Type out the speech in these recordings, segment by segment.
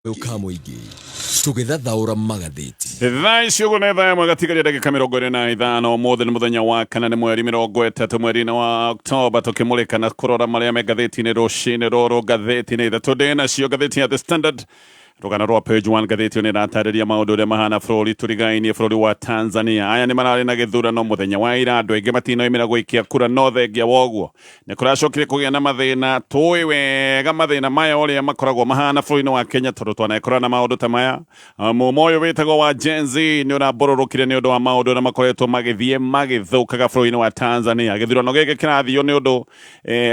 Ka mũingĩ tũgĩthathaũra magathĩti. Thaa ici ũguo nĩ thaa ĩmwe gatigaria ndagĩka 25. Ũmũthĩ nĩ mũthenya wa kana, nĩ mweri 30 mweri-inĩ wa Oktoba, tũkĩmũrĩka na kũrora marĩa me ngathĩti-inĩ rũcinĩ rũrũ. Ngathĩti-inĩ ithatũ ndĩ nacio, ngathĩti ya The Standard, rũgano rwa page 1, ngathĩti ĩyo nĩ ĩratarĩria maũndũ ũrĩa mahana bũrũri tũrigainie, bũrũri wa Tanzania. Aya nĩ mararĩ na gĩthurano mũthenya wa ira, andũ aingĩ matinoimĩra gũikia kura, no thengia wa ũguo nĩ kũracokire kũgĩa na mathĩna. Tũĩ wega mathĩna maya ũrĩa makoragwo mahana bũrũri-inĩ wa Kenya, tondũ twanekora na maũndũ ta maya. Mumo ũyũ wĩtagwo wa Gen Z nĩ ũrambũrũrũkire nĩ ũndũ wa maũndũ ũrĩa makoretwo magĩthiĩ magĩthũkaga bũrũri-inĩ wa Tanzania. Gĩthurano gĩkĩ kĩrathio nĩ ũndũ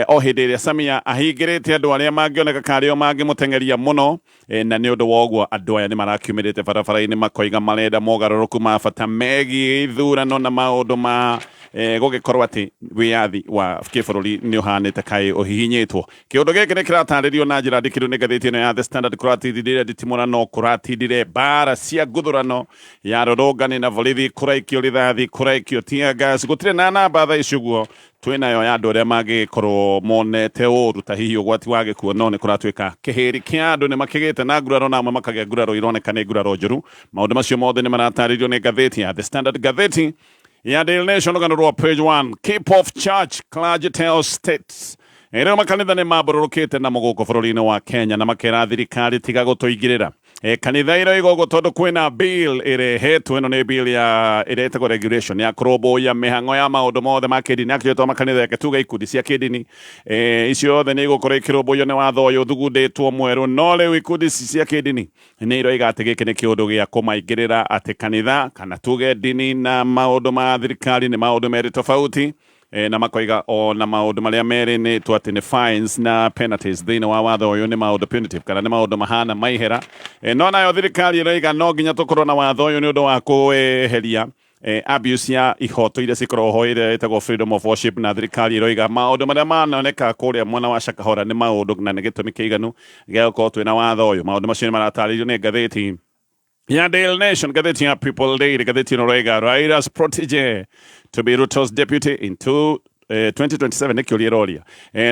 o hĩndĩ ĩrĩa Samia ahingĩrĩte andũ arĩa mangĩoneka karĩ o mangĩmũteng'eria mũno, na nĩ ũndũ wa ũguo andũ aya nĩ marakiumĩrĩte barabara-inĩ makoiga marenda mogarũrũku ma bata megiĩ ithurano na maũndũ ma gũgĩkorwo atĩ wĩyathi wa kĩbũrũri nĩ ũhanĩte kaĩ ũhihinyĩtwo. Kĩũndũ gĩkĩ nĩ kĩratarĩrio na njĩra ndikĩru nĩ ngathĩti ĩno ya The Standard. Kũratindire nditimũrano, kũratindire mbara cia nguthũrano ya rũrũngani na borithi, kũraikio rithathi, kũraikio tear gas. Gũtirĩ na namba thaa ici ũguo twĩnayo ya andũ arĩa mangĩgĩkorwo monete ũru ta hihi ũgwati wa gĩkuũ, no nĩ kũratuĩka kĩhĩri kĩa andũ nĩ makĩgĩte na nguraro, na amwe makagĩa nguraro ironeka nĩ nguraro njũru. Maũndũ macio mothe nĩ maratarĩrio nĩ ngathĩti ya The Standard. Ngathĩti ya Daily Nation, rũgano rwa page 1, keep off church, clergy tells states. Rĩu makanitha nĩ mambũrũrũkĩte na mũgũkũ bũrũri-inĩ wa Kenya na makera thirikari tiga gũtũingĩrĩra. Kanitha iroiga ũguo tondũ kwĩna bill ĩrehetwo. Ĩno nĩ bill ya ĩrĩa ĩtagwo regulation ya kũrũmbũiya mĩhang'o ya maũndũ mothe ma kĩndini, akĩtwo makanitha, reke tuge ikundi cia kĩndini. Icio othe nĩ igũkorwo ikĩrũmbũiyo nĩ watho ũyũ ũthugundĩtwo mwerũ. No rĩu ikundi ici cia kĩndini nĩ iroiga atĩ gĩkĩ nĩ kĩũndũ gĩa kũmaingĩrĩra, atĩ kanitha kana tuge ndini na maũndũ ma thirikari nĩ maũndũ merĩ tofauti. Na makoiga o na maũndũ marĩa merĩnĩtwo atĩ nĩ fines na penalties thĩinĩ wa watho ũyũ nĩ maũndũ punitive kana nĩ maũndũ mahana maihera. No nayo thirikari ĩroiga no nginya tũkorwo na watho ũyũ nĩ ũndũ wa kweheria abuse ya ihoto iria cikoragwo ho, ĩrĩa ĩtagwo freedom of worship. Na thirikari ĩroiga maũndũ marĩa manoneka kũrĩa mwena wa Shakahola nĩ maũndũ na nĩ gĩtũmi kĩiganu gĩa gũkorwo twĩna watho ũyũ. Maũndũ macio nĩ maratarĩrio nĩ ngathĩti ya Daily Nation. Ngathĩti ya People Daily, ngathĩti ĩno roiga Raila's protege to be Ruto's deputy in 2027, nĩ kĩũria ĩroria.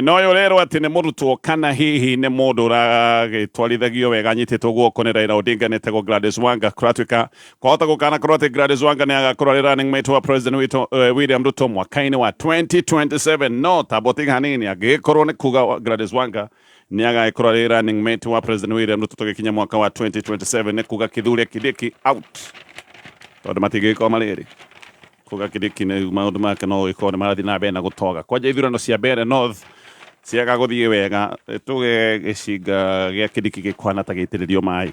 No ũyũ ũrerwo atĩ nĩ mũrutwo kana hihi nĩ mũndũ ũragĩtwarithagio wega anyitĩtwo guoko nĩ Raila Odinga, nĩtagwo Gladys Wanga. Kũratuĩka kwahota gũkanakorwo atĩ Gladys Wanga nĩ agakorwo arĩ running mate wa President witũ William Ruto mwaka-inĩ wa 2027. No tamba ũtige hanini, angĩgĩkorwo nĩ kuga Gladys Wanga nĩ agagĩkorwo arĩ running mate wa President William Ruto tũgĩkinya mwaka wa 2027, nĩ kuga Kithure Kindiki out, tondũ matingĩgĩkorwo marĩ erĩ. Kuga Kindiki nĩ maũndũ make no gĩkorwo nĩ marathiĩ na mbere na gũtoga kwanja. Ithurano cia Mbeere North ciaga gũthiĩ wega, tuge gĩcinga gĩa Kindiki gĩkũhana ta gĩitĩrĩrio maĩ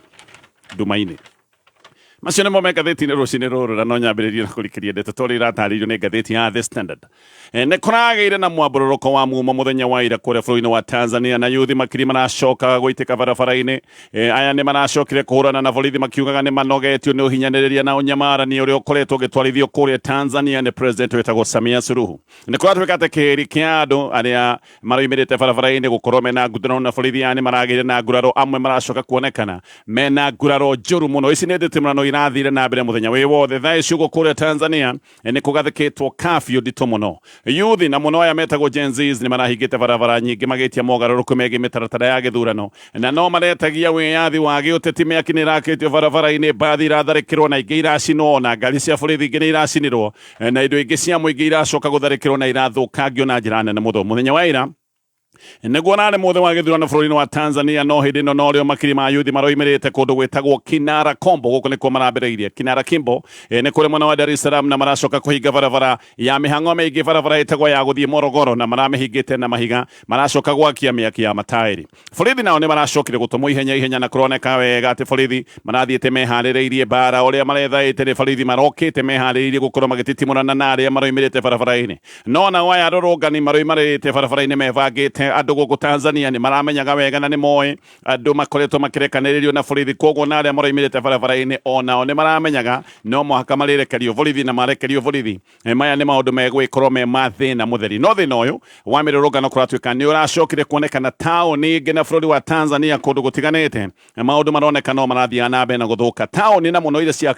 nduma-inĩ. Macio nĩmo me ngathĩti-inĩ rũcinĩ rũrũ, na no nyambĩrĩrie na kũrikĩria ndeto tondũ iratarĩirio nĩ ngathĩti ya The Standard. Nĩ kũragĩire na mwambũrũrũko wa mumo mũthenya wa ira kũrĩa bũrũri-inĩ wa Tanzania, na yuthi makiri maracoka gũitĩka barabara-inĩ. Aya nĩ maracokire kũhũrana na borithi makiugaga nĩ manogetio nĩ ũhinyanĩrĩria na ũnyamarani ũrĩa ũkoretwo ũgĩtwarithio kũrĩa Tanzania nĩ president wĩtagwo Samia Suluhu. Nĩ kũratuĩka atĩ kĩhĩri kĩa andũ arĩa maroimĩrĩte barabara-inĩ gũkorwo mena nguraro na borithi, yani maragĩire na nguraro, amwe maracoka kuonekana mena nguraro njũru mũno. Ici nĩ nditimũrano irathire na mbere mũthenya wĩ wothe. Thaa ici ũguo kũrĩa Tanzania nĩ kũgathĩkĩtwo kafyu nditũ mũno. Yuthi na mũno aya metagwo Gen Zs nĩ marahingĩte barabara nyingĩ magĩtia mogarũrũku megiĩ mĩtaratara ya gĩthurano, na no maretagia wĩyathi wa gĩũteti. Mĩaki nĩ ĩrakĩtio barabara-inĩ, mbathi iratharĩkĩrwo na ingĩ iracinwo, na ngari cia borithi ingĩ nĩ iracinirwo, na indo ingĩ cia mũingĩ iracoka gũtharĩkĩrwo na irathũkangio na njĩra nene mũno. Mũthenya wa ira nĩguo narĩ mũthĩ wa gĩthurano bũrũri-inĩ wa Tanzania, no hĩndĩ ĩno norĩo makiri ma yuthi maroimĩrĩte kũndũ gwĩtagwo Kinara Kombo. Gũkũ nĩkuo marambĩrĩirie Kinara Kimbo, nĩ kũrĩ mwena wa Dar es Salaam, na maracoka kũhinga barabara ya mĩhang'o mĩingĩ, barabara ĩtagwo ya gũthiĩ Morogoro, na maramĩhingĩte na mahiga, maracoka gwakia mĩaki ya mataĩri. Borithi nao nĩ maracokire gũtũmwo ihenya ihenya, na kũroneka wega atĩ borithi marathiĩte meharĩrĩirie mbara. Ũrĩa marethaĩte nĩ borithi marokĩte meharĩrĩirie gũkorwo magĩtitimũrana na arĩa maroimĩrĩte barabara-inĩ. No nao aya arũrũngani maroimarĩte barabara-inĩ mebangĩte. Andũ gũkũ Tanzania nĩ maramenyaga wega na nĩ moĩ andũ makoretwo makĩrekanĩrĩrio na borithi, koguo na arĩa maroimĩrĩte barabara-inĩ o nao nĩ maramenyaga no mũhaka marĩrekerio borithi, na marekerio borithi, maya nĩ maũndũ megũgĩkorwo me ma thĩna mũtheri. No thĩna ũyũ wa mĩrũrũngano kũratuĩka nĩ ũracokire kuonekana taũni ĩngĩ na bũrũri wa Tanzania kũndũ gũtiganĩte. Maũndũ maroneka no marathiaga na mbere na gũthũka taũni na mũno iria cia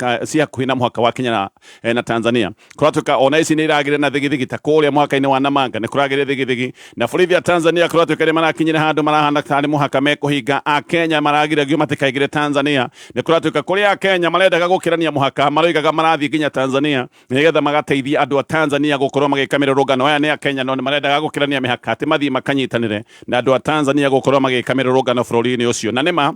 hakuhĩ na mũhaka wa Kenya na Tanzania. Kũratuĩka ona ici nĩ iragĩre na thigithigi, ta kũrĩa mũhaka-inĩ wa Namanga nĩ kũragĩre thigithigi na borithi ya Tanzania. Tanzania kũratuĩka nĩ marakinyire handũ marahana tarĩ mũhaka mekũhinga. Akenya maragiragio matikaingĩre Tanzania. Nĩ kũratuĩka kũrĩ Akenya marendaga gũkĩrania mũhaka, maroigaga marathiĩ nginya Tanzania nĩgetha magateithie andũ a Tanzania gũkorwo magĩka mĩrũrũngano. Aya nĩ Akenya no nĩ marendaga gũkĩrania mĩhaka atĩ mathiĩ makanyitanĩre na andũ a Tanzania gũkorwo magĩka mĩrũrũngano bũrũri-inĩ ũcio. Na nĩma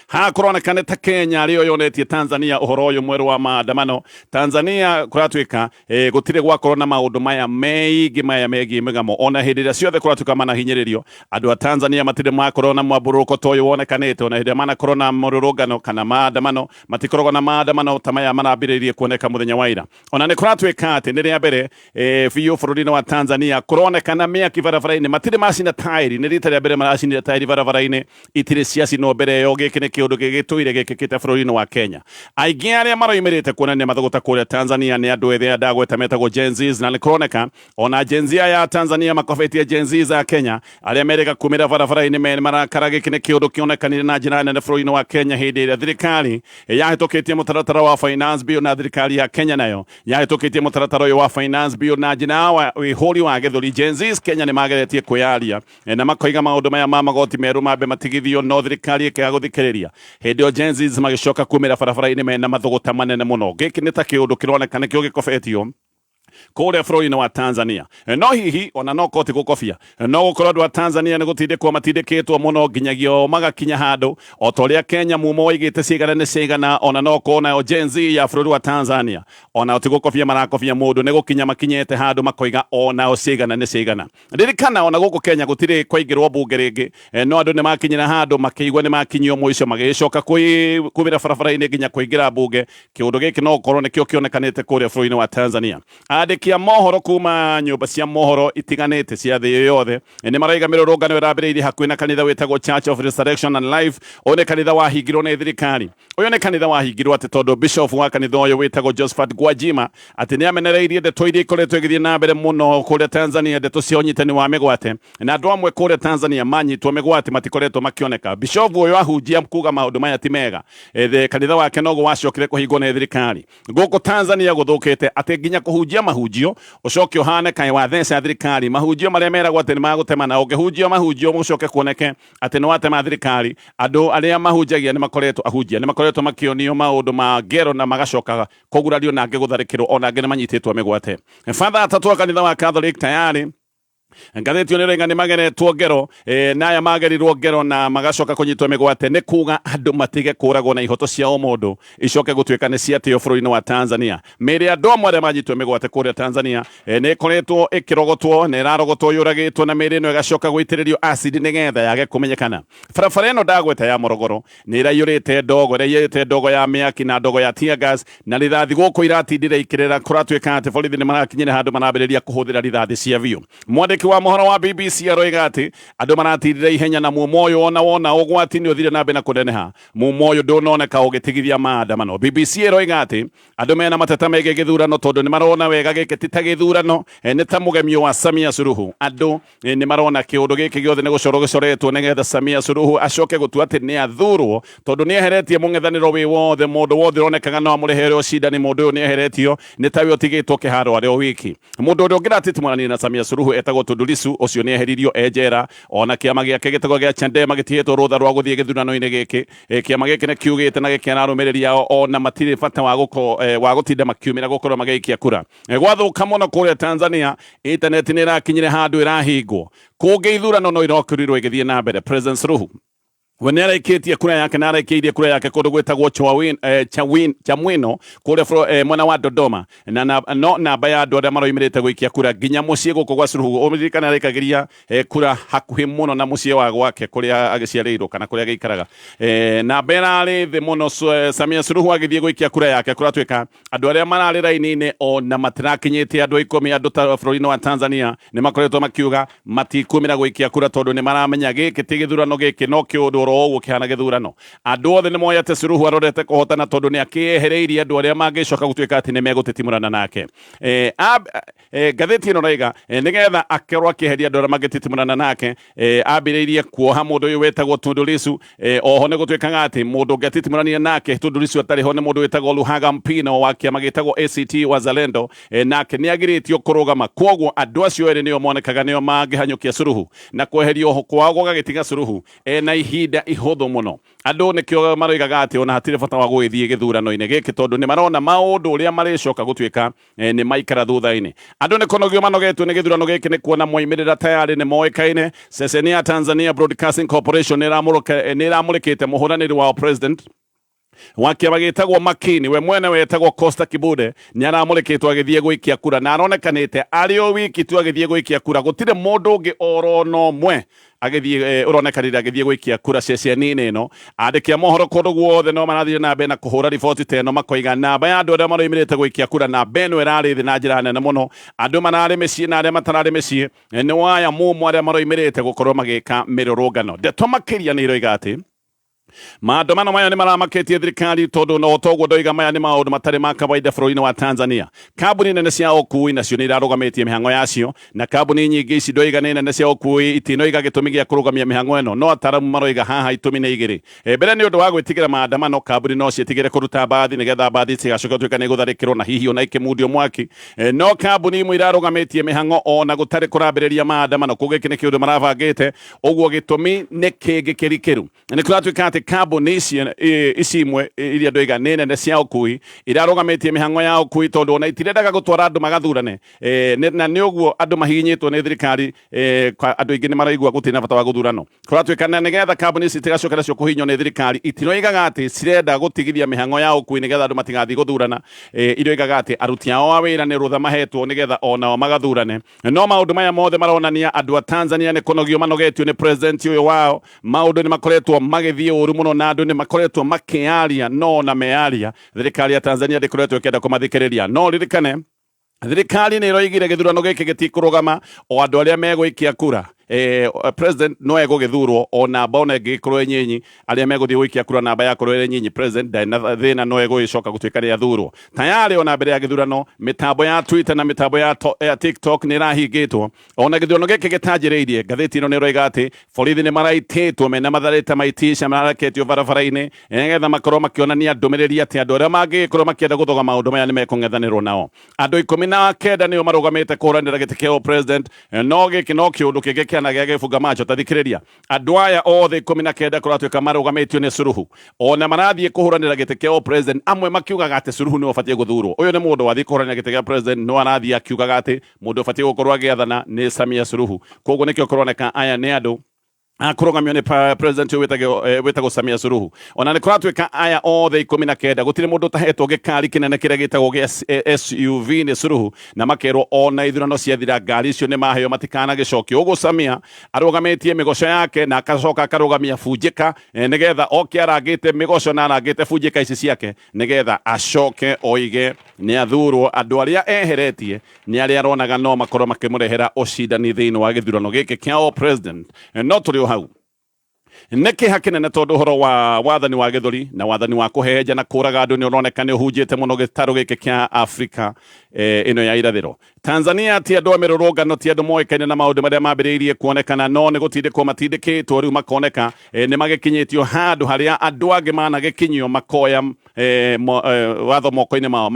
haha kũroneka nĩ ta Kenya arĩo yonetie Tanzania ũhoro ũyũ mwerũ wa maandamano. Tanzania kũratuĩka gũtirĩ gwakorwo na maũndũ maya meingĩ maya megiĩ mĩgamo. Ona hĩndĩ ĩrĩa ciothe kũratuĩka manahinyĩrĩrio, andũ a Tanzania matirĩ makorwo na mwambũrũko ta ũyũ wonekanĩte. Ona hĩndĩ ĩrĩa manakorwo na mũrũrũngano kana maandamano, matikoragwo na maandamano ta maya marambĩrĩirie kuoneka mũthenya wa ira. Ona nĩ kũratuĩka atĩ nĩ rĩa mbere biũ bũrũri-inĩ wa Tanzania kũronekana mĩaki barabara-inĩ. Matirĩ macina taĩri, nĩ rita rĩa mbere maracinire taĩri barabara-inĩ, itirĩ ciacinwo mbere ĩyo. Gĩkĩ nĩ kĩũndũ gĩgĩtũire gĩkĩkĩte bũrũri-inĩ wa Kenya. Aingĩ arĩa maroimĩrĩte kuonania mathũgũta kũrĩa Tanzania nĩ andũ ethĩ aya ndagweta metagwo Gen Zs, na nĩ kũroneka ona Gen Z aya Tanzania makobetie Gen Z a Kenya arĩa merĩga kumĩra barabara-inĩ me marakara. Gĩkĩ nĩ kĩũndũ kĩonekanire na njĩra nene bũrũri-inĩ wa Kenya hĩndĩ ĩrĩa thirikari yahĩtũkĩtie mũtaratara wa finance bill, na thirikari ya Kenya nayo yahĩtũkĩtie mũtaratara ũyũ wa finance bill na njĩra ya wĩhũri wa gĩthũri. Gen Zs Kenya nĩ mageretie kwĩyaria na makoiga maũndũ maya ma magoti merũ mambe matigithio, no thirikari ĩkĩaga gũthikĩrĩria. Hĩndĩ ĩyo Gen Zs magĩcoka kumĩra barabara-inĩ mena mathũgũta manene mũno. Gĩkĩ nĩ ta kĩũndũ kĩroneka nĩkĩo gĩkobetio kũrĩa bũrũri-inĩ wa Tanzania. No hihi ona no koti gũkobia, no gũkorwo andũ a Tanzania nĩ gũtindĩkwo matindĩkĩtwo mũno nginyagia o magakinya handũ o ta ũrĩa Kenya mumo waigĩte ciigana nĩ ciigana. Ona no korwo nayo Gen Z ya bũrũri wa Tanzania onao ti gũkobia marakobia mũndũ, nĩ gũkinya makinyĩte handũ makoiga onao ciigana nĩ ciigana. Ririkana ona gũkũ Kenya gũtirĩ kwaingĩrwo mbunge rĩngĩ, no andũ nĩ makinyĩra handũ makĩigua nĩ makinyio mũico, magĩcoka kumĩra barabara-inĩ nginya kũingĩra mbunge. Kĩũndũ gĩkĩ no gũkorwo nĩkĩo kĩonekanĩte kũrĩa bũrũri-inĩ wa Tanzania. Andĩki a mohoro kuma nyũmba cia mohoro itiganĩte cia thĩ yothe nĩ maraiga mĩrũrũngano ĩrambĩrĩirie hakuhĩ na kanitha wĩtagwo Church of Resurrection and Life. Ũyũ nĩ kanitha wahingirwo nĩ thirikari. Ũyũ nĩ kanitha wahingirwo atĩ tondũ bishop wa kanitha ũyũ wĩtagwo Josephat Gwajima atĩ nĩ amenereirie ndeto iria ikoretwo igĩthiĩ na mbere mũno kũrĩa Tanzania, ndeto cia ũnyitani wa mĩgwate, na andũ amwe kũrĩa Tanzania manyitwo mĩgwate matikoretwo makĩoneka. Bishop ũyũ ahunjia kuga maũndũ maya ti mega, kanitha wake noguo wacokire kũhingwo nĩ thirikari. Gũkũ Tanzania gũthũkĩte atĩ nginya kũhunjia mahunjio ũcoke ũhane kaĩ watheca thirikari. Mahunjio marĩa meragwo atĩ nĩ magũtema, na ũngĩhunjia mahunjio ũcoke kuoneke atĩ nĩ watema thirikari, andũ arĩa mahunjagia nĩ makoretwo, ahunjia nĩ makoretwo makĩonio maũndũ ma ngero na magacoka kũgurario, na angĩ gũtharĩkĩrwo, ona angĩ nĩ manyitĩtwo mĩgwate. Father atatũ a kanitha wa Catholic tayari ngathĩti ĩyo nĩ nĩ mageretwo ngero, na aya magerirwo ngero na magacoka kũnyitwo mĩgwate nĩ kuga andũ matige kũragwo na ihoto cia ũmũndũ icoke gũtuĩka nĩ ciatĩo bũrũri-inĩ wa Tanzania. Mĩĩrĩ ya andũ amwe arĩa manyitwo mĩgwate kũrĩa Tanzania nĩ ĩkoretwo ĩkĩrogotwo na ĩrarogotwo yũragĩtwo, na mĩĩrĩ ĩno ĩgacoka gũitĩrĩrio acid nĩgetha yage kũmenyekana. Barabara ĩno ndagweta ya Morogoro nĩ ĩraiyũrĩte ndogo, ĩraiyũrĩte ndogo ya mĩaki na ndogo ya tear gas na rithathi gũkũ iratindire ikĩrĩra. Kũratuĩka atĩ borithi nĩ marakinyĩra handũ marambĩrĩria kũhũthĩra rithathi cia biũ. Mwandĩki wa mohoro wa BBC aroiga atĩ andũ maratindire ihenya, na mumo ũyũ ona wona ũgwati nĩ ũthire na mbere na kũneneha. Mumo ũyũ ndũnoneka ũgĩtigithia maandamano. BBC ĩroiga atĩ andũ mena mateta megiĩ gĩthurano tondũ nĩ marona wega gĩkĩ ti ta gĩthurano, nĩ ta mũgemio wa Samia Suluhu. Andũ nĩ marona kĩũndũ gĩkĩ gĩothe nĩ gũcorwo gĩcoretwo nĩgetha Samia Suluhu acoke gũtua atĩ nĩ athurwo, tondũ nĩ eheretie mũng'ethanĩro wĩ wothe. Mũndũ wothe ũronekaga no amũrehere ũcindani, mũndũ ũyũ nĩ eheretio, nĩ tawe ũtigĩtwo kĩharo arĩ o wiki. Mũndũ ũrĩa ũngĩratitimũranire na Samia Suluhu etagwo Tundu Lissu, ũcio nĩ eheririo e njera. Ona kĩama gĩake gĩtagwo gĩa Chadema gĩtihetwo rũtha rwa gũthiĩ gĩthurano-inĩ gĩkĩ. Kĩama gĩkĩ nĩ kiugĩte na gĩkera arũmĩrĩri ao ona matirĩ bata wa gũtinda makiumĩra gũkorwo magĩikia kura. Gwathuka muno kũrĩa Tanzania, intaneti nĩ ĩrakinyire handũ ĩrahingwo. Kũngĩ ithurano no irokorirwo igĩthiĩ na mbere. President Suluhu we nĩ araikĩtie kura yake na araikĩirie kura yake kũndũ gwĩtagwo Chamwino kũrĩa mwena wa Dodoma, na, na, no namba ya andũ arĩa maroimĩrĩte gũikia kura nginya mũciĩ gũkũ gwa Suluhu, ũririkane araikagĩria kura hakuhĩ mũno na mũciĩ wa gwake kũrĩa agĩciarĩirwo kana kũrĩa agĩikaraga, namba ĩrarĩ thĩ mũno. Samia Suluhu agĩthiĩ gũikia kura yake, kũratuĩka andũ arĩa mararĩ raini-inĩ ona matirakinyĩtie andũ 10. Andũ ta bũrũri-inĩ wa Tanzania nĩ makoretwo makiuga matikumĩra gũikia kura tondũ nĩ maramenya gĩkĩ ti gĩthurano, gĩkĩ no kĩũndũ. oro ũguo kĩhana gĩthurano. Andũ othe nĩ moĩ atĩ Suluhu arorete kũhotana tondũ nĩ akĩehereirie andũ arĩa mangĩcoka gũtuĩka atĩ nĩ megũtitimũrana nake. Ngathĩti ĩno raiga nĩgetha akorwo akĩeheria andũ arĩa mangĩtitimũrana nake, ambĩrĩirie kuoha mũndũ ũyũ wĩtagwo Tundu Lissu. Oho nĩ gũtuĩkaga atĩ mũndũ ũngĩ atitimũranire nake Tundu Lissu atarĩ ho nĩ mũndũ wĩtagwo Luhaga Mpino wa kĩama gĩtagwo ACT Wazalendo, nake nĩ agirĩtio kũrũgama. Kwoguo andũ acio erĩ nĩo monekaga nĩo mangĩhanyũkia Suluhu, na kweherio kwao gũgagĩtiga Suluhu ena ihinda ihũthũ mũno. Andũ nĩkĩo maroigaga atĩ ona hatirĩ bata wa gũgĩthiĩ gĩthurano-inĩ gĩkĩ tondũ nĩ marona maũndũ ũrĩa marĩcoka gũtuĩka nĩ maikara thutha-inĩ. Andũ nĩ kũnogio manogetwo nĩ gĩthurano gĩkĩ nĩ kuona moimĩrĩra tayarĩ nĩ moĩkaine. Ceceni ya Tanzania Broadcasting Corporation nĩ ĩramũrĩkĩte mũhũranĩri wao president wa kĩama gĩtagwo Makini, we mwene wetagwo Costa Kibude, nĩ aramũrĩkĩtwo agĩthiĩ gũikia kura na aronekanĩte arĩ o wiki tu agĩthiĩ gũikia kura. Gũtirĩ mũndũ ũngĩ oro na ũmwe agĩthiĩ ũronekanire agĩthiĩ gũikia kura ceceni-inĩ ĩno. Andĩki a mohoro kũndũ guothe no marathire na mbere na kũhũra riboti ta ĩno, makoiga namba ya andũ arĩa maroimĩrĩte gũikia kura namba ĩno ĩrarĩ thĩ na njĩra nene mũno. Andũ mararĩ mĩciĩ na arĩa matararĩ mĩciĩ nĩ waya mumo arĩa maroimĩrĩte gũkorwo magĩka mĩrũrũngano. Ndeto makĩria nĩ iroiga atĩ maandamano maya nĩ maramakĩtie thirikari tondũ no toguo ndoiga maya nĩ maũndũ matarĩ ma kawaida bũrũri-inĩ wa Tanzania. Kambuni nene cia ũkui nacio nĩ irarũgamĩtie mĩhang'o yacio, na kambuni nyingĩ ici ndoiga nĩ nene cia ũkui itinoiga gĩtũmi gĩa kũrũgamia mĩhang'o ĩno, no ataramu maroiga haha itũmi nĩ igĩrĩ. Mbere nĩ ũndũ wa gwĩtigĩra maandamano, kambuni no ciĩtigĩre kũruta mbathi nĩgetha mbathi itigacoke gũtuĩka nĩ igũtharĩkĩrwo na hihi ona ikĩmundio mwaki. No kambuni imwe irarũgamĩtie mĩhang'o ona gũtarĩ kũrambĩrĩria maandamano, koguo gĩkĩ nĩ kĩũndũ marabangĩte, ũguo gĩtũmi nĩ kĩngĩ kĩrikĩru. Nĩ kũratuĩka atĩ kambuni ici imwe iria ndoiga nĩ nene cia ũkui irarũgamĩtie mĩhang'o ya ũkui tondũ ona itirendaga gũtwara andũ magathurane, na nĩ ũguo andũ mahihinyĩtwo nĩ thirikari, andũ aingĩ nĩ maraigua gũtirĩ na bata wa gũthurano. Kũratuĩka na nĩgetha kambuni ici itigacoke nacio kũhihinywo nĩ thirikari, itiroigaga atĩ cirenda gũtigithia mĩhang'o ya ũkui nĩgetha andũ matigathiĩ gũthurana, iroigaga atĩ aruti ao a wĩra nĩ rũtha mahetwo nĩgetha onao magathurane. No maũndũ maya mothe maronania andũ a Tanzania nĩ kũnogio manogetio nĩ president ũyũ wao. Maũndũ nĩ makoretwo magĩthiĩ ũru mũno na andũ nĩ makoretwo makĩaria, no ona mearia thirikari ya Tanzania ndĩkoretwo ĩkĩenda kũmathikĩrĩria. No ririkane thirikari nĩ ĩroigire gĩthurano gĩkĩ gĩtikũrũgama o andũ arĩa megũikia kura, president no egũgĩthurwo o namba ona ĩngĩgĩkorwo ĩ nyinyi, arĩa megũthiĩ gũikia kura namba yakorwo ĩrĩ nyinyi, president ndarĩ na thĩna no egũgĩcoka gũtuĩka nĩ athurwo. Tayarĩ ona mbere ya gĩthurano mĩtambo ya Twitter na mĩtambo ya TikTok nĩ ĩrahingĩtwo. Ona gĩthurano gĩkĩ gĩtanjĩrĩirie, ngathĩti ĩno nĩ ĩroiga atĩ borithi nĩ maraitĩtwo mena matharĩte maitisha marareketio barabara-inĩ nĩgetha makorwo makĩonania ndũmĩrĩri atĩ andũ arĩa mangĩgĩkorwo makĩenda gũthoga maũndũ maya nĩ mekũng'ethanĩrwo nao. Andũ 19 nĩo marũgamĩte kũhũranĩra gĩtĩ kĩa president, no gĩkĩ no kĩũndũ kĩngĩ kĩana gĩa gĩbunga macho. Ta thikĩrĩria, andũ aya othe 19 kũratuĩka marũgamĩtio nĩ Suluhu, ona marathiĩ kũhũranĩra gĩtĩ kĩa president, amwe makiugaga atĩ Suluhu nĩwe ũbatiĩ gũthurwo. Ũyũ nĩ mũndũ wathiĩ kũhũranĩra gĩtĩ kĩa president, no arathiĩ akiugaga atĩ mũndũ ũbatiĩ gũkorwo agĩathana nĩ Samia Suluhu. Koguo nĩkĩo kũroneka aya nĩ andũ kũrũgamio nĩ president ũyũ wĩtagwo Samia Suluhu. Ona nĩ kũratuĩka aya othe 19 gũtirĩ mũndũ ũtahetwo gĩkari kĩnene kĩrĩa gĩtagwo gĩa SUV nĩ Suluhu, na makerwo ona ithurano ciathira ngari icio nĩ maheo matikanagĩcokio. Ũguo Samia arũgamĩtie mĩgoco yake na akacoka akarũgamia bunjĩka, nĩgetha oke arangĩte mĩgoco na arangĩte bunjĩka ici ciake nĩgetha acoke oige nĩ athurwo. Andũ arĩa eheretie nĩ arĩa aronaga no makorwo makĩmũrehera ũcindani thĩinĩ wa gĩthurano gĩkĩ kĩa o president. No tũrĩ o hau nĩ kĩeha kĩnene tondũ ũhoro wa wathani wa gĩthũri na wathani wa kũhehenja na kũraga andũ nĩ ũroneka nĩ ũhunjĩte mũno gĩtarũ gĩkĩ kĩa Afrika ĩno ya irathĩro. Tanzania ti andũ a mĩrũrũngano, ti andũ moĩkaine na maũndũ marĩa mambĩrĩirie kuonekana, no nĩ gũtindĩkwo matindĩkĩtwo rĩu makoneka nĩ magĩkinyĩtio handũ harĩa andũ angĩ managĩkinyio makoya watho moko-inĩ mao,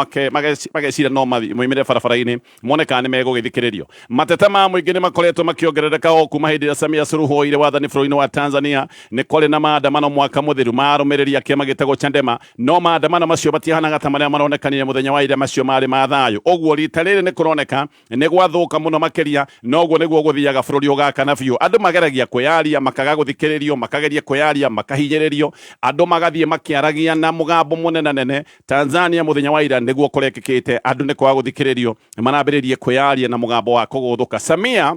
mageciria no moimĩre barabara-inĩ mone kana nĩ megũgĩthikĩrĩrio. Mateta ma mũingĩ nĩ makoretwo makĩongerereka o kuma hĩndĩ ĩrĩa Samia Suluhu oire wathani bũrũri-inĩ wa Tanzania. Nĩ kwarĩ na maandamano mwaka mũthiru ma arũmĩrĩri a kĩama gĩtagwo Chadema, no maandamano macio matiahanaga ta marĩa maronekanire mũthenya wa ira, macio marĩ ma thayũ. Ũguo rita rĩrĩ nĩ kũroneka nĩ gwathũka mũno makĩria, na ũguo nĩguo gũthiaga bũrũri ũgakana biũ. Andũ mageragia kwĩyaria makaga gũthikĩrĩrio, makageria kwĩyaria makahinyĩrĩrio, andũ magathiĩ makĩaragia na mũgambo mũnenanene. Tanzania mũthenya wa ira nĩguo kũrekĩkĩte, andũ nĩ kwaga gũthikĩrĩrio marambĩrĩrie kwĩyaria na mũgambo wa kũgũthũka. Samia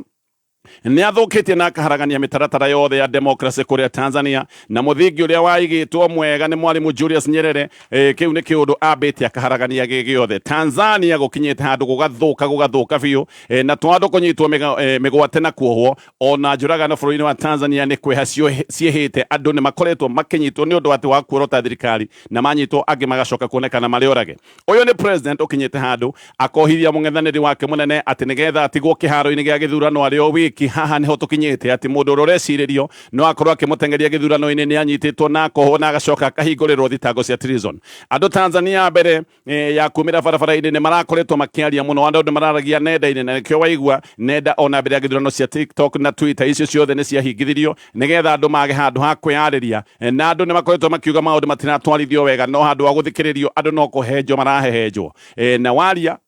Nĩ athũkĩtie na akaharagania mĩtaratara yothe ya democracy kũrĩa Tanzania, na mũthingi ũrĩa waigĩtwo mwega nĩ Mwalimu Julius Nyerere. Kĩu nĩ kĩũndũ ambĩte akaharagania gĩ gĩothe. Tanzania gũkinyĩte handũ gũgathũka, gũgathũka biũ, na to andũ kũnyitwo mĩgwate na kuohwo, ona njũragano bũrũri-inĩ wa Tanzania nĩ kwĩha ciĩhĩte. Andũ nĩ makoretwo makĩnyitwo nĩ ũndũ atĩ wa kuorota thirikari, na manyitwo angĩ magacoka kuonekana marĩ orage. Ũyũ nĩ president ũkinyĩte handũ akohithia mũng'ethanĩri wake mũnene atĩ nĩgetha atigwo kĩharo-inĩ gĩa gĩthurano arĩ o wiki. Haha nĩho tũkinyĩte atĩ mũndũ ũrĩa ũrecirĩrio no akorwo akĩmũteng'eria gĩthurano-inĩ nĩ anyitĩtwo na akohwo na agacoka akahingũrĩrwo thitango cia treason. Andũ Tanzania mbere ya kumĩra barabara-inĩ nĩ marakoretwo makĩaria mũno, andũ nĩ mararagia nenda-inĩ, na nĩkĩo waigua nenda ona mbere ya gĩthurano cia TikTok na Twitter icio ciothe nĩ ciahingithirio nĩgetha andũ mage handũ ha kwĩyarĩria, na andũ nĩ makoretwo makiuga maũndũ matiratwarithio wega, no handũ ha gũthikĩrĩrio andũ no kũhenjwo marahehenjwo. Na waria,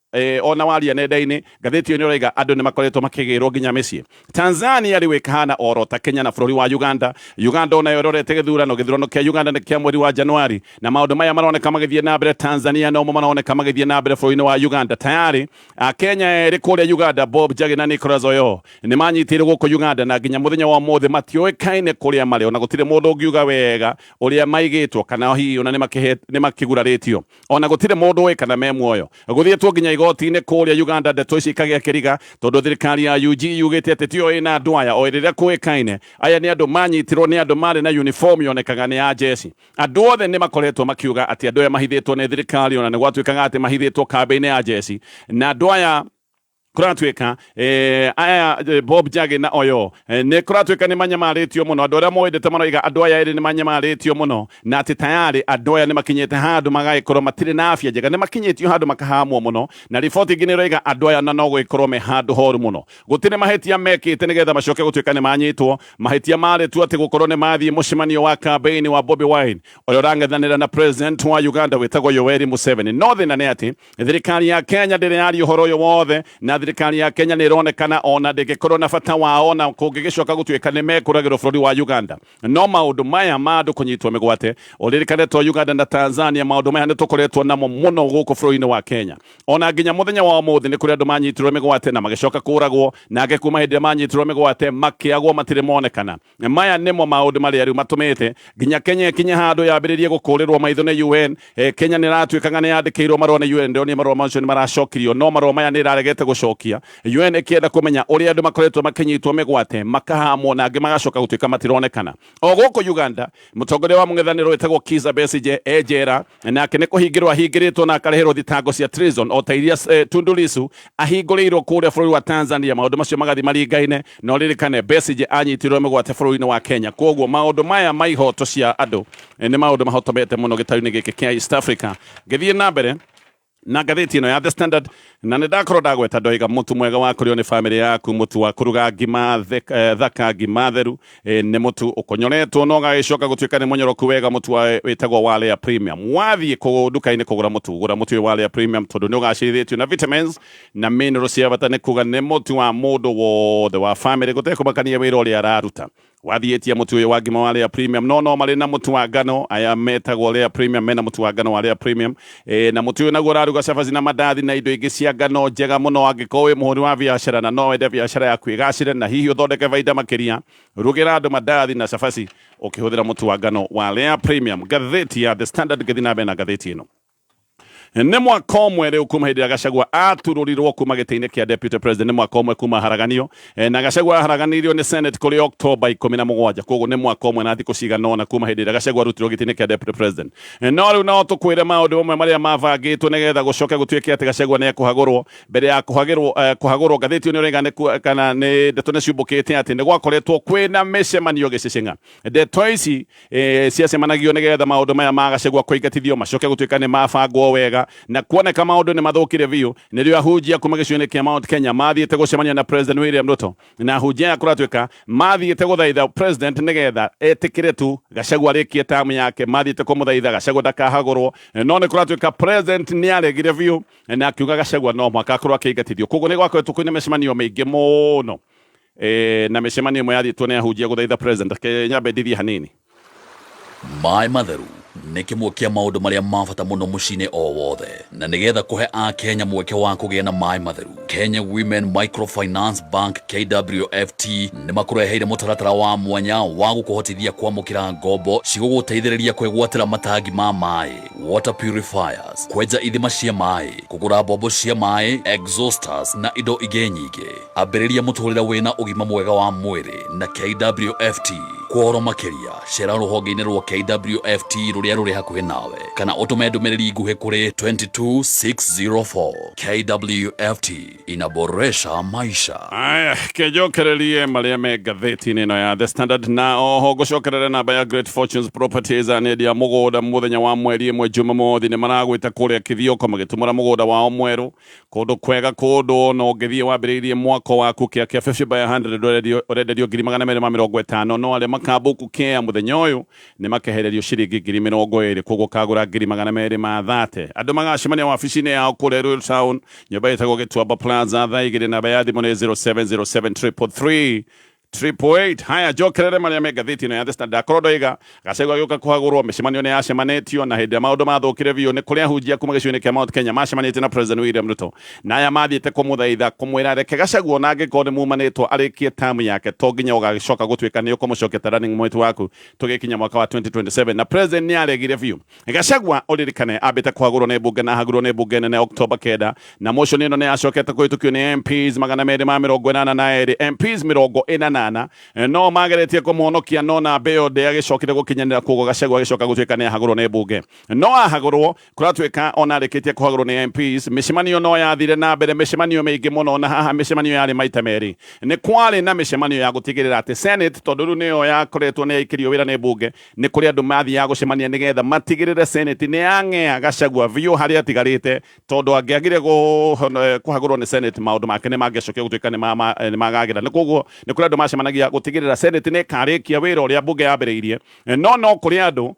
ona waria nenda-inĩ, ngathĩti ĩyo nĩ ĩroiga andũ nĩ makoretwo makĩgĩrwo nginya mĩciĩ. Tanzania rĩu ĩkahana oro ta Kenya na bũrũri wa Uganda. Uganda onayo ĩrorete gĩthurano. Gĩthurano kĩa Uganda nĩ kĩa mweri wa Januari, na maũndũ maya maroneka magĩthiĩ na mbere Tanzania nomo maroneka magĩthiĩ na mbere bũrũri-inĩ wa Uganda. Tayari Akenya erĩ kũrĩa Uganda, Bob Njagi na Nicholas Oyoo, nĩ manyitĩirwo gũkũ Uganda, na nginya mũthenya wa ũmũthĩ matiũĩkaine kũrĩa marĩ, ona gũtirĩ mũndũ ũngiuga wega ũrĩa maigĩtwo kana hihi ona nĩ makĩgurarĩtio, ona gũtirĩ mũndũ ũĩ kana me muoyo. Gũthiĩtwo nginya igoti-inĩ kũrĩa Uganda, ndeto ici ikagĩa kĩriga tondũ thirikari ya UG yugĩte atĩ tiyo ĩna andũ aya, o rĩrĩa kũĩkaine aya nĩ andũ manyitirwo nĩ andũ marĩ na uniform yonekaga nĩ ya jeshi. Andũ othe nĩ makoretwo makiuga atĩ andũ aya mahithĩtwo nĩ thirikari, ona nĩ gwatuĩkaga atĩ mahithĩtwo kambĩ-inĩ ya jeshi, na andũ aya kũratuĩka aya Bob Njagi na Oyoo nĩ kũratuĩka nĩ manyamarĩtio mũno. Andũ arĩa moĩndete maroiga andũ aya erĩ nĩ manyamarĩtio mũno, na atĩ tayarĩ andũ aya nĩ makinyĩte handũ magagĩkorwo matirĩ na afya njega, nĩ makinyĩtio handũ makahamwo mũno, na riboti ingĩ nĩ ĩroiga andũ aya na no gũgĩkorwo me handũ horu mũno. Gũtirĩ mahĩtia mekĩte nĩgetha macoke gũtuĩka nĩ manyitwo. Mahĩtia marĩ tu atĩ gũkorwo nĩ mathiĩ mũcemanio wa campaign wa Bobi Wine ũrĩa ũrang'ethanĩra na president wa Uganda wĩtagwo Yoweri Museveni. No thĩna nĩ atĩ thirikari ya Kenya ndĩrĩ yaria ũhoro ũyũ wothe, na thirikari ya Kenya nĩ ĩronekana ona ndĩngĩkorwo na bata wao na kũngĩgĩcoka gũtuĩka nĩ mekũragĩrwo bũrũri wa Uganda. No maũndũ maya ma andũ kũnyitwo mĩgwate, ũririkane to Uganda na Tanzania, maũndũ maya nĩ tũkoretwo namo mũno gũkũ bũrũri-inĩ wa Kenya. Ona nginya mũthenya wa ũmũthĩ nĩ kũrĩ andũ manyitirwo mĩgwate na magĩcoka kũragwo, na angĩ kuma hĩndĩ ĩrĩa manyitirwo mĩgwate makĩagwo matirĩ monekana. Maya nĩmo maũndũ marĩa rĩu matũmĩte nginya Kenya ĩkinye handũ yambĩrĩrie gũkũrĩrwo maitho nĩ UN. Kenya nĩ ĩratuĩkaga nĩ yandĩkĩirwo marũa nĩ UN, ndĩronire marũa macio nĩ maracokirio, no marũa maya nĩ ĩraregete gũcokia. UN ĩkĩenda kũmenya ũrĩa andũ makoretwo makĩnyitwo mĩgwate makahamwo na angĩ magacoka gũtuĩka matironekana. O gũkũ Uganda, mũtongoria wa mũng'ethanĩro wĩtagwo Kizza Besigye e njera, nake nĩ kũhingĩrwo ahingĩrĩtwo na akarehĩrwo thitango cia treason o ta iria Tundu Lissu ahingũrĩirwo kũrĩa bũrũri wa Tanzania. Maũndũ macio magathiĩ maringaine, na ũririkane Besigye anyitirwo mĩgwate bũrũri-inĩ wa Kenya. Kwoguo maũndũ maya ma ihoto cia andũ nĩ maũndũ mahotomete mũno gĩtarũ-inĩ gĩkĩ kĩa East Africa. Ngĩthiĩ na mbere na ngathĩti ĩno ya The Standard, na nĩ ndakorwo ndagweta ndoiga mũtu mwega wa kũrĩo nĩ famĩlĩ yaku, mũtu wa kũruga ngima thaka, ngima theru, nĩ mũtu ũkonyoretwo na ũgagĩcoka gũtuĩka nĩ mũnyoroku wega, mũtu wĩtagwo wa Lea Premium. Wathiĩ nduka-inĩ kũgũra mũtu, gũra mũtu ũyũ wa Lea Premium tondũ nĩ ũgacĩrithĩtio na vitamins na minerals cia bata, nĩ kuga nĩ mũtu wa mũndũ wothe wa famĩlĩ gũtekũmakania wĩra ũrĩa araruta. Wathiĩ ĩtia mũtu ũyũ wa ngima wa Lea Premium, no no marĩ na mũtu wa ngano, aya metagwo Lea Premium mena mũtu wa ngano wa Lea Premium. Na mũtu ũyũ naguo ũraruga cabaci na mandathi na indo ingĩ cia ngano njega mũno. Angĩkorwo wĩ mũhũri wa biacara na no wende biacara yaku ĩgacĩre na hihi ũthondeke baida makĩria, rugĩra andũ mandathi na cabaci ũkĩhũthĩra mũtu wa ngano wa Lea Premium. Ngathĩti ya The Standard, ngĩthiĩ na mbere na ngathĩti ĩno. Nĩ mwaka ũmwe rĩu kuma hĩndĩ ĩrĩa Gachagua aturũrirwo kuma gĩtĩ-inĩ kĩa deputy president, nĩ mwaka ũmwe kuma haraganio, na Gachagua aharaganirio nĩ Senate kũrĩ October 17, koguo nĩ mwaka ũmwe na thikũ cigana ũna kuma hĩndĩ ĩrĩa Gachagua arutirwo gĩtĩ-inĩ kĩa deputy president. No rĩu no tũkwĩre maũndũ mamwe marĩa mabangĩtwo nĩgetha gũcoke gũtuĩke atĩ Gachagua nĩ ekũhagũrwo. Mbere ya kũhagũrwo, ngathĩti ĩyo nĩ ĩroiga kana nĩ ndeto nĩ ciumbũkĩte atĩ nĩ gwakoretwo kwĩna mĩcemanio gĩcĩcĩng'a. Ndeto ici ciacemanagio nĩgetha maũndũ maya ma Gachagua kũingatithio macoke gũtuĩka nĩ mabangwo wega, na kuoneka maũndũ nĩ mathũkire biũ, nĩrĩo ahunjia kuma gĩcigo-inĩ kĩa Mount Kenya mathiĩte gũcemania na President William Ruto, na ahunjia aya kũratuĩka mathiĩte gũthaitha President nĩgetha etĩkĩre tu Gachagua arĩkie tamu yake, mathiĩte kũmũthaitha Gachagua ndakahagũrwo, no nĩ kũratuĩka President nĩ aregire biũ na akiuga Gachagua no mũhaka akorwo akĩingatithio. Koguo nĩ gwakoretwo kwĩna mĩcemanio mĩingĩ mũno, na mĩcemanio ĩmwe yathiĩtwo nĩ ahunjia gũthaitha President. Reke nyambe ndithie hanini. Maĩ matheru Nĩ kĩmwe kĩa maũndũ marĩa ma bata mũno mũciĩ-inĩ o wothe, na nĩgetha kũhe Akenya mweke wa kũgĩa na maĩ matheru, Kenya Women Microfinance Bank KWFT nĩ makũreheire mũtaratara wa mwanya wa gũkũhotithia kwamũkĩra ngombo cigũgũteithĩrĩria kwĩgwatĩra matangi ma maĩ, water purifiers, kwenja ithima cia maĩ, kũgũra mbombo cia maĩ, exhausters na indo ingĩ nyingĩ. Ambĩrĩria mũtũrĩre wĩna ũgima mwega wa mwĩrĩ na KWFT. Kwa ũhoro makĩria, cera rũhonge-inĩ rwa KWFT rũrĩa rũrĩ hakuhĩ nawe kana ũtũme ndũmĩrĩri nguhĩ kũrĩ 22604. KWFT inaboresha maisha. Aya, kenjokererie marĩa me ngathĩti-inĩ ĩno ya The Standard na oho ngũcokerere namba ya Great Fortunes Properties anendia mũgũnda mũthenya wa mweri ĩmwe Jumamothi nĩ maragwĩta kũrĩa Kithioko magĩtumũra mũgũnda wao mwerũ kũndũ kwega kũndũ no ũngĩthiĩ wambĩrĩirie mwako waku kĩa kĩa 50 by 100 ũrenderio 250,000 no arĩa makambuku kĩa mũthenya ũyũ nĩ makehererio ciringi 20,000 koguo kagũra 230,000. Andũ magacemania wabici-inĩ yao kũrĩa Royal Town, nyũmba ĩtagwo Gĩtuamba Plaza, thaa 2. Namba ya thimũ nĩ 0707 333 888. Haya, njokerere marĩa me ngathĩti ĩno ya The Standard. Akorwo ndoiga Gachagua agĩũka kũhagũrwo, mĩcemanio nĩ yacemanĩtio, na hĩndĩ ĩrĩa maũndũ mathũkire biũ nĩ kũrĩa ahunjia kuma gĩcigo-inĩ kĩa Mount Kenya macemanĩtie na President William Ruto, na aya mathiĩte kũmũthaitha kũmwĩra reke Gachagua ona angĩkorwo nĩ mumanĩtwo arĩkie tamu yake, to nginya ũgagĩcoka gũtuĩka nĩ ũkũmũcokia ta running mate waku tũgĩkinya mwaka wa 2027. Na President nĩ aregire biũ. Gachagua ũririkane ambĩte kũhagũrwo nĩ mbunge na ahagũrwo nĩ mbunge nene Oktoba 9, na motion ĩno nĩ yacokete kũhĩtũkio nĩ MPs 282, MPs 44 no mageretie kũmũhonokia, no namba ĩyo ndĩagĩcokire gũkinyanĩra, koguo Gachagua agĩcoka gũtuĩka nĩ ahagũrwo nĩ mbunge. No ahagũrwo kũratuĩka ona arĩkĩtie kũhagũrwo nĩ MPs, mĩcemanio no yathire na mbere, mĩcemanio mĩingĩ mũno, na haha mĩcemanio yarĩ maita merĩ. Nĩ kwarĩ na mĩcemanio ya gũtigĩrĩra atĩ Senate, tondũ rĩu nĩyo yakoretwo nĩ yaikĩrio wĩra nĩ mbunge, nĩ kũrĩ andũ mathiaga gũcemania nĩgetha matigĩrĩre Senate nĩ yang'ea Gachagua biũ harĩa atigarĩte, tondũ angĩagire kũhagũrwo nĩ Senate, maũndũ make nĩ mangĩacokire gũtuĩka nĩ magagĩra. Nĩ koguo nĩ kũrĩ andũ macemanagia gũtigĩrĩra Senate nĩ ĩkarĩkia wĩra ũrĩa mbunge yambĩrĩirie. No kũrĩ andũ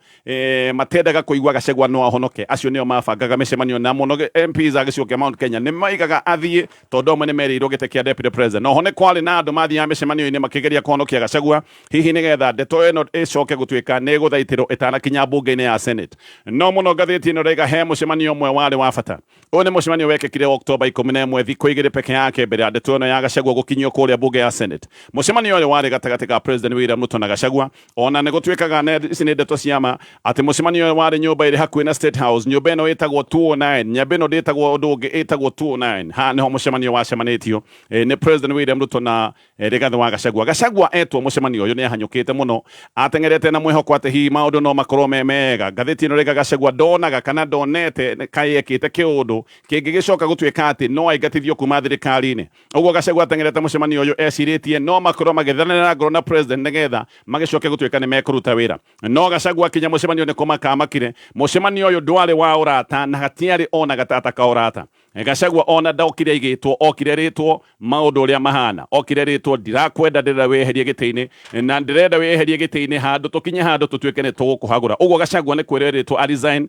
matendaga kũigua Gachagua no ahonoke. Acio nĩo mabangaga mĩcemanio, na mũno MPs a gĩcigo kĩa Mount Kenya nĩ maigaga athiĩ, tondũ amwe nĩ merĩirwo gĩtĩ kĩa deputy president. Oho nĩ kwarĩ na andũ mathiaga mĩcemanio-inĩ makĩgeria kũhonokia Gachagua, hihi nĩgetha ndeto ĩno ĩcoke gũtuĩka nĩ ĩgũthaitĩrwo ĩtanakinya mbunge-inĩ ya Senate. No mũno ngathĩti ĩno ĩraiga he mũcemanio ũmwe warĩ wa bata. Ũyũ nĩ mũcemanio wekĩkire Oktoba 11, thikũ 2 peke yake mbere ya ndeto ĩno ya Gachagua gũkinyio kũrĩa mbunge ya Senate. Mũcemanio ũyũ warĩ gatagatĩ ka President William Ruto na Gachagua. Ona nĩ gũtuĩkaga ici nĩ ndeto cia ma atĩ mũcemanio ũyũ warĩ nyũmba ĩrĩ hakuhĩ na State House. Nyũmba ĩno ĩtagwo 209. Nyũmba ĩno ndĩtagwo ũndũ ũngĩ, ĩtagwo 209. Haha nĩho mũcemanio wacemanĩtio nĩ President William Ruto na Rigathi wa Gachagua. Gachagua etwo mũcemanio ũyũ nĩ ahanyũkĩte mũno, ateng'erete na mwĩhoko atĩ hihi maũndũ no makorwo me mega. Ngathĩti ĩno rĩga Gachagua ndonaga kana ndonete kaĩ ekĩte kĩũndũ kĩngĩgĩcoka gũtuĩka atĩ no aingatithio kuma thirikari-inĩ. Ũguo Gachagua ateng'erete mũcemanio ũyũ ecirĩtie no makorwo magĩthanĩra ngoro na president nĩgetha magĩcoke gũtuĩka nĩ mekũruta wĩra. No Gachagua akinya mũcemanio nĩ kũmaka amakire. Mũcemanio ũyũ ndwarĩ wa ũrata na hatiarĩ ona gatata ka ũrata. Gachagua ona ndokire aigĩtwo, okire rĩtwo maũndũ ũrĩa mahana, okire rĩtwo ndirakwenda, ndĩrenda wĩyeherie gĩtĩ-inĩ, na ndĩrenda wĩyeherie gĩtĩ-inĩ handũ tũkinye handũ tũtuĩke nĩ tũgũkũhagũra. Ũguo Gachagua nĩ kwĩrwo erĩtwo a resign,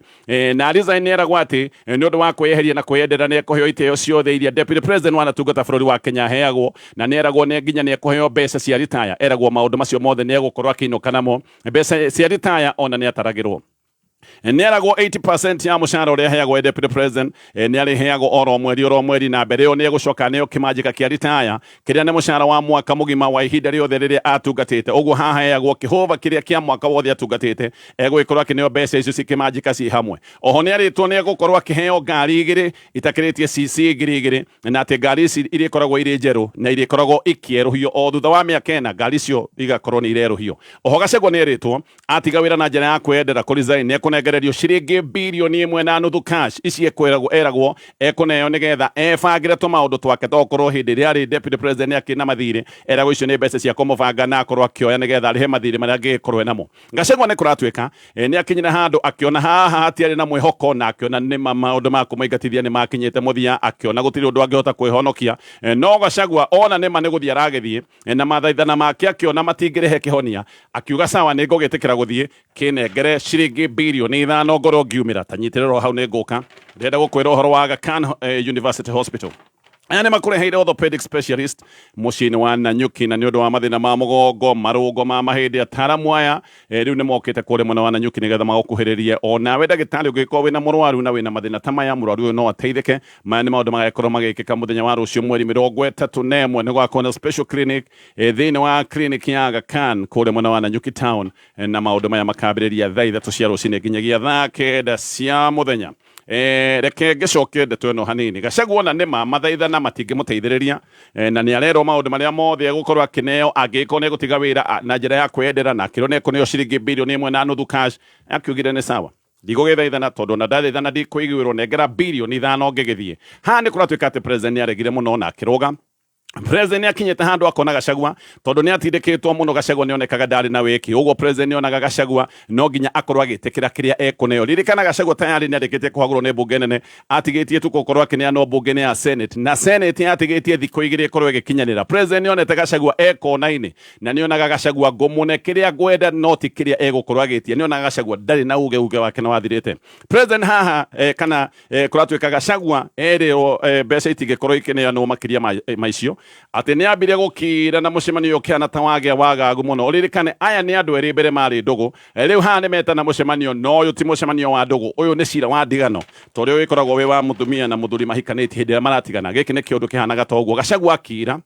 na resign nĩ eragwo atĩ nĩ ũndũ wa kwĩyeheria na kwĩyendera nĩ ekũheo itĩo ciothe iria deputy president wanatungata bũrũri wa Kenya aheagwo, na nĩ eragwo nĩ nginya nĩ ekũheo mbeca cia retire. Eragwo maũndũ macio mothe nĩ egũkorwo akĩinũka namo, mbeca cia retire ona nĩ ataragĩrwo. Nĩ eragwo 80% ya mũcara ũrĩa aheagwo e deputy president nĩ arĩheagwo oro mweri oro mweri, na mbere ĩyo nĩ egũcoka aneo kĩmanjĩka kĩa retire kĩrĩa nĩ mũcara wa mwaka mũgima wa ihinda rĩothe rĩrĩa atungatĩte. Ũguo haha heagwo kĩhũba kĩrĩa kĩa mwaka wothe atungatĩte, egũgĩkorwo akĩneo mbeca icio ci kĩmanjĩka ci hamwe. Oho nĩ arĩtwo nĩ egũkorwo akĩheo ngari 2 itakĩrĩtie cc 2000, na atĩ ngari ici irĩkoragwo irĩ njerũ na irĩkoragwo ikĩerũhio o thutha wa mĩaka 4, ngari icio igakorwo nĩ irerũhio. Oho Gachagua nĩ erĩtwo atiga wĩra na njĩra ya kwĩyendera kũ resign nĩ ekũnengererio ciringi 1.5 birioni cash. Ici ekwĩragwo eragwo ekũneo nĩgetha ebangĩre tũmaũndũ twake, tokorwo hĩndĩ ĩrĩa arĩ deputy president nĩ akĩrĩ na mathirĩ. Eragwo icio nĩ mbeca cia kũmũbanga na akorwo akĩoya nĩgetha arĩhe mathirĩ marĩa angĩgĩkorwo enamo. Gachagua nĩ kũratuĩka nĩ akinyire handũ akĩona haha hatiarĩ na mwĩhoko, na akĩona nĩ maũndũ ma kũmũingatithia nĩ makinyĩte mũthia, akĩona gũtirĩ ũndũ angĩhota kwĩhonokia. No Gachagua ona nĩma nĩ gũthiĩ aragĩthiĩ, na mathaithana make akĩona matingĩrehe kĩhonia, akiuga sawa, nĩ ngũgĩtĩkĩra gũthiĩ, kĩnengere ciringi 5 birioni ngorwo ngiumĩra. Ta nyitĩrĩra hau, nĩ ngũka, ndĩrenda gũkwĩra ũhoro wa Aga Khan University Hospital. Aya nĩ makũreheire orthopedic specialist mũciĩ-inĩ wa Nanyuki na nĩ ũndũ wa mathĩna ma mũgongo, marũngo ma mahĩndĩ, ataaramu aya rĩu nĩ mokĩte kũrĩa mwena wa Nanyuki nĩgetha magũkuhĩrĩrie. O nawe ndagĩtarĩ ũngĩgĩkorwo wĩna mũrwaru na wĩna mathĩna ta maya, mũrwaru ũyũ no ateithĩke. Maya nĩ maũndũ magagĩkorwo magĩkĩka mũthenya wa rũciũ mweri 31 nĩ gũgakorwo na special clinic thĩinĩ wa clinic ya Aga Khan kũrĩa mwena wa Nanyuki town, na maũndũ maya makambĩrĩria thaa 3 cia rũcinĩ nginyagia thaa 9 cia mũthenya. Reke ngĩcoke ndeto ĩno hanini. Gachagua ona nĩma mathaithana matingĩmũteithĩrĩria, na nĩ arerwo maũndũ marĩa mothe egũkorwo akĩneo angĩgĩkorwo nĩ egũtiga wĩra na njĩra ya kwĩyendera, na akĩrwo nĩ ekũneo ciringi bilioni 1.5 cash. Akiugire nĩ sawa, ndigũgĩthaithana tondũ ona ndathaithana ndikũiguĩrwo, nengera bilioni 5 ngĩgĩthiĩ. Haha nĩ kũratuĩka atĩ president nĩ aregire mũno na akĩrũga. President nĩ akinyĩte handũ akona Gachagua tondũ nĩ atindĩkĩtwo mũno. Gachagua nĩ onekaga ndarĩ na wĩki, ũguo president nĩ onaga Gachagua no nginya akorwo agĩtĩkĩra kĩrĩa ekũneo. Ririkana Gachagua tayari nĩ arĩkĩtie kũhagũrwo nĩ mbunge nene, atigĩtie tu gũkorwo akĩneanwo mbunge-inĩ ya Senate, na Senate yatigĩtie thikũ 2 ĩkorwo ĩgĩkinyanĩra. President nĩ onete Gachagua e kona-inĩ na nĩ onaga Gachagua ngũmũne kĩrĩa ngwenda no ti kĩrĩa egũkorwo agĩtia. Nĩ onaga Gachagua ndarĩ na uge wake na wathirĩte. President haha kana kũratuĩka Gachagua erĩrwo mbeca itingĩkorwo ikĩneanwo makĩria ma icio, atĩ nĩ ambire gũkira na mũcemanio ũkĩhana ta wagĩa wagagu mũno. Ũririkane aya nĩ andũ erĩ mbere marĩ ndũgũ, rĩu haha nĩ metana mũcemanio, no ũyũ ti mũcemanio wa ndũgũ, ũyũ nĩ cira wa ndigano ta ũrĩa ũgĩkoragwo wĩ wa mũtumia na mũthuri mahikanĩtie hĩndĩ ĩrĩa maratigana. Gĩkĩ nĩ kĩũndũ kĩhanaga ta ũguo. Gachagua akira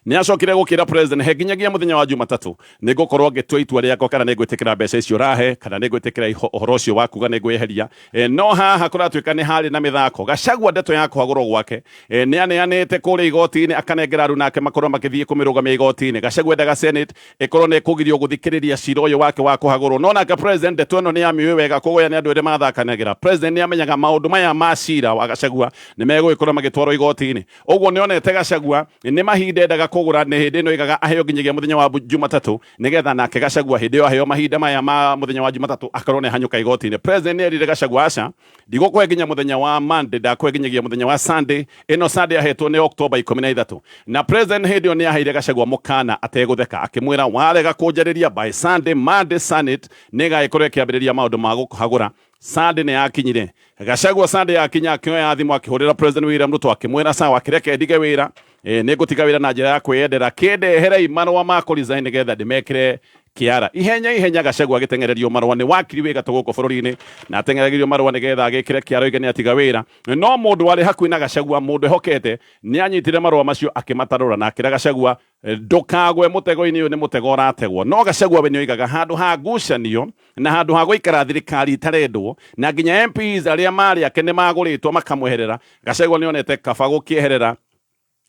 nĩ acokire gũkĩra president he nginyagia mũthenya wa Jumatatũ nĩ ngũkorwo ngĩtua itua rĩakwa kana nĩ ngwĩtĩkĩra mbeca icio ũrahe kana nĩ ngwĩtĩkĩra ũhoro ũcio wa kuga nĩ ngwĩyeheria. No haha kũratuĩka nĩ harĩ na mĩthako. Gachagua ndeto ya kũhagũrwo gwake nĩ aneanĩte kũrĩa igoti-inĩ, akanengera aruna ake makorwo makĩthiĩ kũmĩrũgamia igoti-inĩ. Gachagua endaga Senate ĩkorwo nĩ ĩkũgirio gũthikĩrĩria cira ũyũ wake wa kũhagũrwo, no nake president ndeto ĩno nĩ amĩũĩ wega, koguo aya nĩ andũ erĩ mathakanagĩra. President nĩ amenyaga maũndũ maya ma cira wa Gachagua nĩ megũgĩkorwo magĩtwarwo igoti-inĩ. Ũguo nĩ onete Gachagua nĩ mahinda endaga kũgũra, nĩ hĩndĩ ĩno oigaga aheo nginyagia mũthenya wa Jumatatũ nĩgetha nake Gachagua hĩndĩ ĩyo aheo mahinda maya ma mũthenya wa Jumatatũ akorwo nĩ ahanyũka igoti-inĩ. President nĩ erire Gachagua aca, ndigũkũhe nginya mũthenya wa Monday, ndakũhe nginyagia mũthenya wa Sunday. Ĩno Sunday ahetwo nĩ October 13. Na president hĩndĩ ĩyo nĩ aheire Gachagua mũkana ategũtheka, akĩmwĩra warega kũnjarĩria by Sunday, Monday Senate nĩ ĩgagĩkorwo ĩkĩambĩrĩria maũndũ ma gũkũhagũra. Sunday nĩ yakinyire. Gachagua Sunday yakinya akĩoya thimũ akĩhũrĩra President William Ruto akĩmwĩra sawa, kĩreke ndige wĩra, nĩ ngũtiga wĩra na njĩra ya kwĩyendera, kĩndeherei marũa ma kũ resign nĩgetha ndĩmekĩre kĩara. Ihenya ihenya Gachagua agĩteng'ererio marũa nĩ wakiri wĩ gatũ gũkũ bũrũri-inĩ, na ateng'eragĩrio marũa nĩgetha agĩkĩre kĩara oige nĩ atiga wĩra. No mũndũ warĩ hakuhĩ na Gachagua, mũndũ ehokete, nĩ anyitire marũa macio akĩmatarũra na akĩra Gachagua ndũkagwe mũtego-inĩ ũyũ, nĩ mũtego ũrategwo. No Gachagua we nĩ oigaga handũ ha ngucanio na handũ ha gũikara thirikari ĩtarendwo, na nginya MPs arĩa marĩ ake nĩ magũrĩtwo makamweherera, Gachagua nĩ onete kaba gũkĩeherera,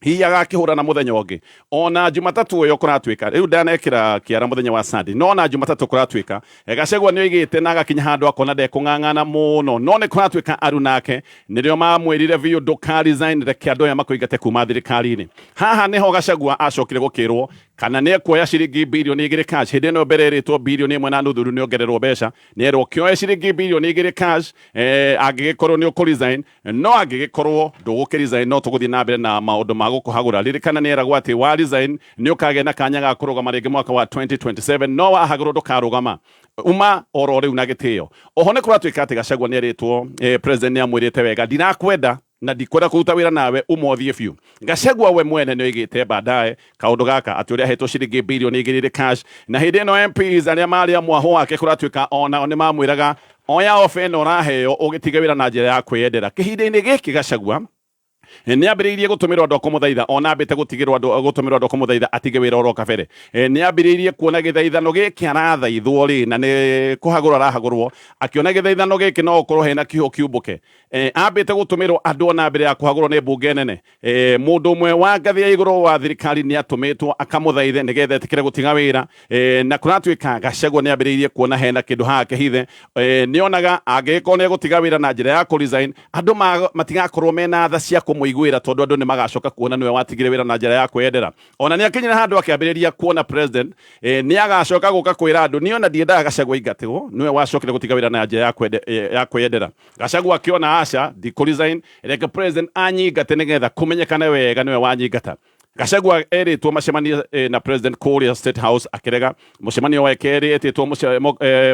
hihi agakĩhũra na mũthenya ũngĩ. Ona Jumatatũ ĩyo kũratuĩka rĩu ndanekĩra kĩara mũthenya wa Sunday, no na Jumatatũ kũratuĩka Gachagua nĩ oigĩte na agakinya handũ akona ndekũng'ang'ana mũno, no nĩ kũratuĩka aruna ake nĩrĩo mamwĩrire biũ ndũka resign, reke andũ aya makũingate kuma thirikari-inĩ. Haha nĩho Gachagua acokire gũkĩrwo kana nĩ ekuoya ciringi bilioni 2 cash. Hĩndĩ ĩno mbere ĩrĩtwo bilioni 1.5, rĩu nĩ ongererwo mbeca, nĩ erwo kĩoe ciringi bilioni 2 cash, angĩgĩkorwo nĩ ũkũ resign, no angĩgĩkorwo ndũgũkĩ resign no tũgũthiĩ na mbere na maũndũ ma gũkũhagũra. Ririkana nĩ eragwo atĩ wa resign nĩ ũkagĩa na kanya ga kũrũgama rĩngĩ mwaka wa 2027, no wahagũrwo ndũkarũgama, uma oro rĩu na gĩtĩo. Oho nĩ kũratuĩka atĩ Gachagua nĩ erĩtwo, president nĩ amwĩrĩte wega ndirakwenda na ndikwenda kũruta wĩra nawe, uma ũthiĩ biũ. Gachagua we mwene nĩ oigĩte baadaye kaũndũ gaka atĩ ũrĩa ahetwo ciringi bilioni 2 cash, na hĩndĩ ĩno MPs arĩa marĩ a mwahũ wake kũratuĩka onao nĩ mamwĩraga oya ofa ĩno ũraheo ũgĩtige wĩra na njĩra ya kwĩyendera. Kĩhinda-inĩ gĩkĩ Gachagua nĩ ambĩrĩirie gũtũmĩrwo andũ a kũmũthaitha, ona ambĩte gũtigĩrwo andũ gũtũmĩrwo andũ a kũmũthaitha atige wĩra oro kabere. Nĩ ambĩrĩirie kuona gĩthaithano gĩkĩ arathaithwo rĩ, na nĩ kũhagũrwo arahagũrwo, akĩona gĩthaithano gĩkĩ no ũkorwo hena kiugo kiumbũke. Ambĩte gũtũmĩrwo andũ ona mbere ya kũhagũrwo nĩ mbunge nene. Mũndũ ũmwe wa ngathĩ ya igũrũ wa thirikari nĩ atũmĩtwo akamũthaithe nĩgetha etĩkĩre gũtiga wĩra. Na kũratuĩka Gachagua nĩ ambĩrĩirie kuona hena kĩndũ haha kĩhithe. Nĩ onaga angĩgĩkorwo nĩ egũtiga wĩra na njĩra ya kũ resign, andũ matigakorwo mena tha cia kũmũiguĩra, tondũ andũ nĩ magacoka kuona nĩwe watigire wĩra na njĩra ya kwĩyendera. Ona nĩ akinyire handũ akĩambĩrĩria kuona president nĩ agacoka gũka kwĩra andũ niĩ ona ndiendaga Gachagua aingatĩrwo, nĩwe wacokire gũtiga wĩra na njĩra ya kwĩyendera. Gachagua akĩona aca ndikũ resign, reke president anyingate nĩgetha kũmenyekane wega nĩwe wanyingata. Gachagua erĩtwo macemanie na president kũrĩa State House, akĩrega. Mũcemanio wa kerĩ etĩtwo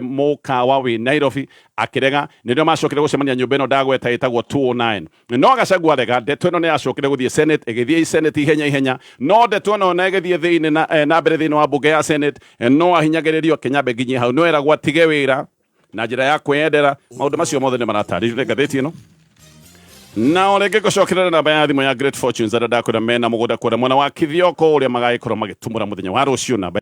mũkawa wĩ Nairobi, akĩrega. Nĩrĩo macokire gũcemania nyũmba ĩno ndagweta ĩtagwo 209, no Gachagua arega. Ndeto ĩno nĩ yacokire gũthiĩ Senate, ĩgĩthiĩ Senate ihenya ihenya, no ndeto ĩno na ĩgĩthiĩ thĩinĩ na mbere thĩinĩ wa mbunge ya Senate, no ahinyagĩrĩrio Kĩnyambe nginyie hau no eragwo atige wĩra na njĩra ya kwĩyendera. Maũndũ macio mothe nĩ maratarĩrio nĩ ngathĩti ĩno. Na o rĩngĩ ngũcokerera namba ya thimũ ya Great Fortunes, arĩa ndakwĩra mena mũgũnda kũrĩa mwena wa Kithioko, ũrĩa magagĩkorwo magĩtumũra mũthenya wa rũciũ, namba